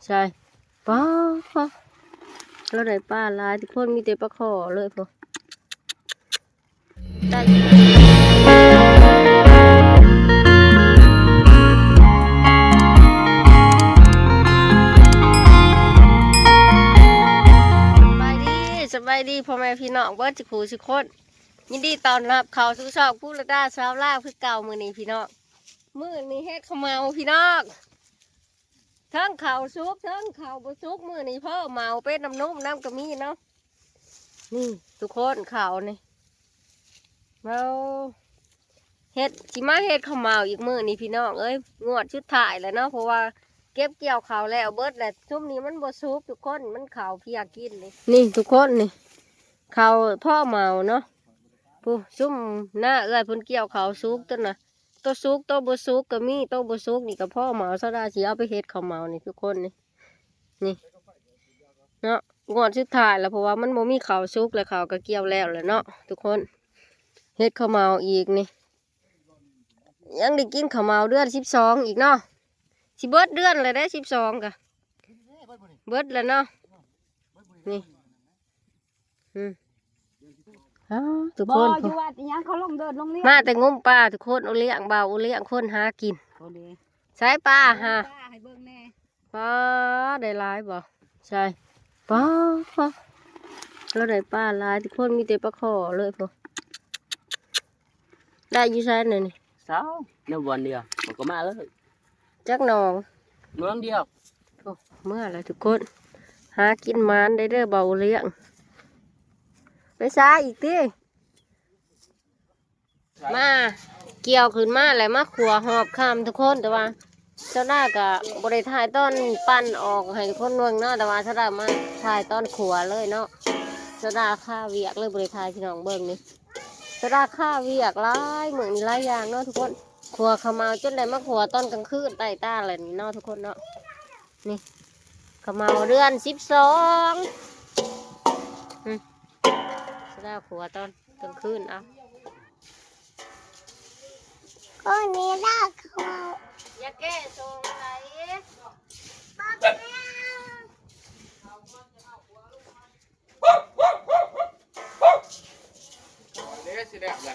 ໃສ່ ປ້າ ລາວໄດ້ປາຫຼາຍທຸກຄົນ ມີແຕ່ປາຄໍ່ເລີຍພຸ້ນ ໄດ້ ສະບາຍດີ ສະບາຍດີພໍ່ແມ່ພີ່ນ້ອງເບິດສູ່ຄູ່ສູ່ຄົນ ຍິນດີຕ້ອນຮັບເຂົ້າສູ່ຊ່ອງ ພູລະດາ ຊາວລາວ ຄືເກົ່າ. ມື້ນີ້ພີ່ນ້ອງ ມື້ນີ້ເຮັດເຂົ້າເໝົາພີ່ນ້ອງ ເທິງເຂົ້າສຸກ ເທິງເຂົ້າບໍ່ສຸກ ມື້ນີ້ພໍ່ເໝົາເປັນນ້ຳນົມນຳກໍມີເນາະ. ນີ້ທຸກຄົນ ເຂົ້ານີ້ ເອົາ ເຮັດ ຊິມາເຮັດເຂົ້າເໝົາອີກມື້ນີ້ພີ່ນ້ອງເອີຍ ງວດສຸດທ້າຍແລ້ວເນາະ ເພາະວ່າເກັບກ່ຽວເຂົ້າແລ້ວເບິດແລ້ວ ຊຸມນີ້ມັນບໍ່ສຸກທຸກຄົນ ມັນເຂົ້າເພຍກິນນີ້ ນີ້ທຸກຄົນ ນີ້ ເຂົ້າພໍ່ເໝົາເນາະ ຜູ້ ຊຸມໜ້າເອື້ອຍເພິ່ນກ່ຽວເຂົ້າສຸກຕົວນະ ໂຕສຸກໂຕບໍ່ສຸກກໍມີ ໂຕບໍ່ສຸກນີ້ກໍພໍ່ເໝົາ ສາວດາຊິເອົາໄປເຮັດເຂົ້າເໝົານີ້ທຸກຄົນ ນີ້ ນີ້ເນາະ ງວດສຸດທ້າຍແລ້ວ ເພາະວ່າມັນບໍ່ມີເຂົ້າສຸກແລ້ວ ເຂົ້າກໍກ່ຽວແລ້ວແຫຼະເນາະທຸກຄົນ ເຮັດເຂົ້າເໝົາອີກນີ້ ຍັງໄດ້ກິນເຂົ້າເໝົາເດືອນສິບສອງອີກເນາະ ຊິເບິດເດືອນແລ້ວເດ້ ສິບສອງກະເບິດແລ້ວເນາະ ນີ້ ອືມ ອ້າ ທຸກຄົນ ບໍ່ຢູ່ວັດອີຫຍັງ ເຂົາລົງເດີນລົງເລຍ ມາແຕ່ງົມປາທຸກຄົນ ໂອລ້ຽງ ບ່າວໂອລ້ຽງ ຄົນຫາກິນ ໂອເລ ໃສ່ປາຫາ ປາໃຫ້ເບິ່ງແດ່ ປາໄດ້ຫຼາຍບໍ່ ໃສ່ ປາ ລາວໄດ້ປາຫຼາຍທຸກຄົນ ມີແຕ່ປາຄໍ່ເລີຍພຸ້ນ ໄດ້ຢູ່ໃສແນວນີ້ ເຊົ້າ ແນວບ່ອນດຽວ ມັນກໍມາເລີຍ ຈັກໜ່ອງ ໜ່ອງດຽວ ໂອ້ ເມືອແລ້ວທຸກຄົນ ຫາກິນໝານໄດ້ເດີ ເບົາລ້ຽງ ໄປຊ້າອີກຕິ ມາກ່ຽວຂຶ້ນມາແລ້ວ ມາຂົ້ວຮອບຄ່ຳທຸກຄົນ ແຕ່ວ່າສາວດາກໍບໍ່ໄດ້ຖ່າຍຕອນປັ່ນອອກໃຫ້ທຸກຄົນເບິ່ງເນາະ ແຕ່ວ່າສາວດາມາຖ່າຍຕອນຂົ້ວເລີຍເນາະ ສາວດາຄາວຽກເລີຍບໍ່ໄດ້ຖ່າຍພີ່ນ້ອງເບິ່ງນີ້ ສາວດາຄາວຽກຫຼາຍ ມື້ນີ້ຫຼາຍຢ່າງເນາະທຸກຄົນ ຂົ້ວເຂົ້າເໝົາຈົນໄດ້ມາຂົ້ວຕອນກາງຄືນໃຕ້ຕາແລ້ວນີ້ເນາະທຸກຄົນເນາະ ນີ້ ເຂົ້າເໝົາເດືອນສິບສອງ ອືມ ສາວດາຂົ້ວຕອນກາງຄືນ ເອົາ ກໍນີ້ລາກເຂົ້າເໝົາ ຢ່າແກະສົ່ງໄດ ບໍ່ແມ່ນ ເດ້ຊິແລ້ວລະ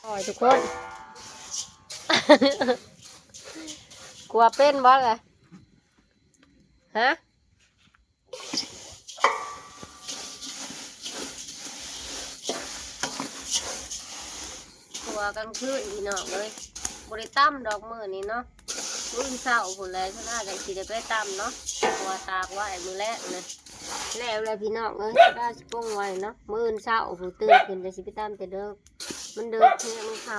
ໂອ້ຍ ທຸກຄົນ ຂົ້ວເປັນບໍ່ລະ ຮະ? ຂົ້ວກາງຄືນພີ່ນ້ອງເອີຍ ບໍ່ໄດ້ຕຳດອກມື້ນີ້ເນາະ ມື້ອື່ນເຊົ້າພຸ້ນແຫຼະ ຊະນາຈັ່ງຊິໄດ້ໄປຕຳເນາະ ເພາະວ່າຕາກໄວ້ມື້ແລງນະ ແລ້ວແຫຼະພີ່ນ້ອງເອີຍ ຊະນາຊິປົງໄວ້ເນາະ ມື້ອື່ນເຊົ້າພຸ້ນຕື່ນຂຶ້ນຈັ່ງຊິໄປຕຳແຕ່ເດິກ ມັນເດິກແຮງ ມັນຄ່ຳ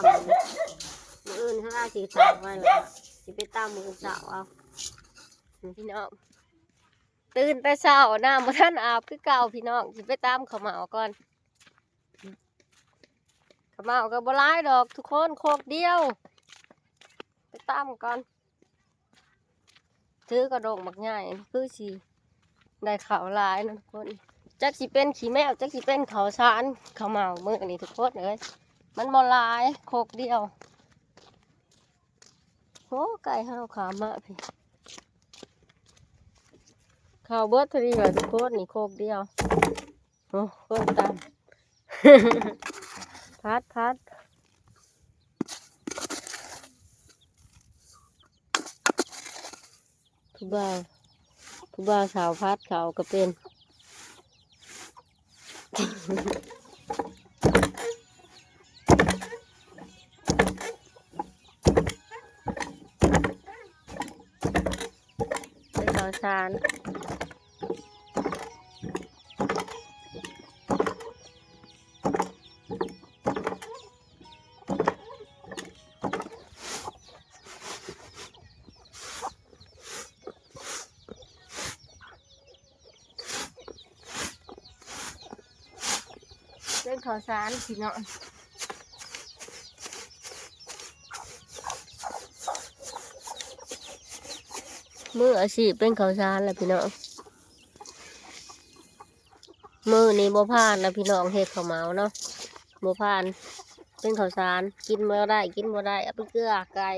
ມື້ອື່ນຊະນາຊິຕາກໄວ້ແລ້ວກໍຊິໄປຕຳມື້ອື່ນເຊົ້າເອົາ ພີ່ນ້ອງ ຕື່ນແຕ່ເຊົ້າ ນ້ຳບໍ່ທັນອາບຄືເກົ່າພີ່ນ້ອງ ຊິໄປຕຳເຂົ້າເໝົາກ່ອນ ເຂົ້າເໝົາກໍບໍ່ຫຼາຍດອກທຸກຄົນ ໂຄກດຽວ ໄປຕຳກ່ອນ ຖືກະດົງບັກໃຫຍ່ ຄືຊິໄດ້ເຂົ້າຫຼາຍນະທຸກຄົນ ຈັກຊິເປັນຂີ້ແມວ ຈັກຊິເປັນເຂົ້າສານ ເຂົ້າເໝົາມື້ນີ້ທຸກຄົນເອີຍ ມັນບໍ່ຫຼາຍ ໂຄກດຽວ ໂອ້ ໄກ່ເຮົາຂ້າມມາພີ້ ເຂົ້າເບິດພໍດີວ່າທຸກຄົນ ນີ້ໂຄກດຽວ ໂອ້ ຄົນຕຳ ພັດ ພັດ ຜູ້ບ່າວ ຜູ້ບ່າວສາວພັດເຂົ້າກໍເປັນ ເປັນເຂົ້າສານ ເປັນເຂົ້າສານພີ່ນ້ອງ ມືອາຊີບເປັນເຂົ້າສານແລ້ວພີ່ນ້ອງ ມື້ນີ້ບໍ່ພາດແລ້ວພີ່ນ້ອງ ເຮັດເຂົ້າເໝົາເນາະ ບໍ່ຜ່ານ ເປັນເຂົ້າສານ ກິນບໍ່ໄດ້ ກິນບໍ່ໄດ້ ເອົາໄປເກືອໄກ່.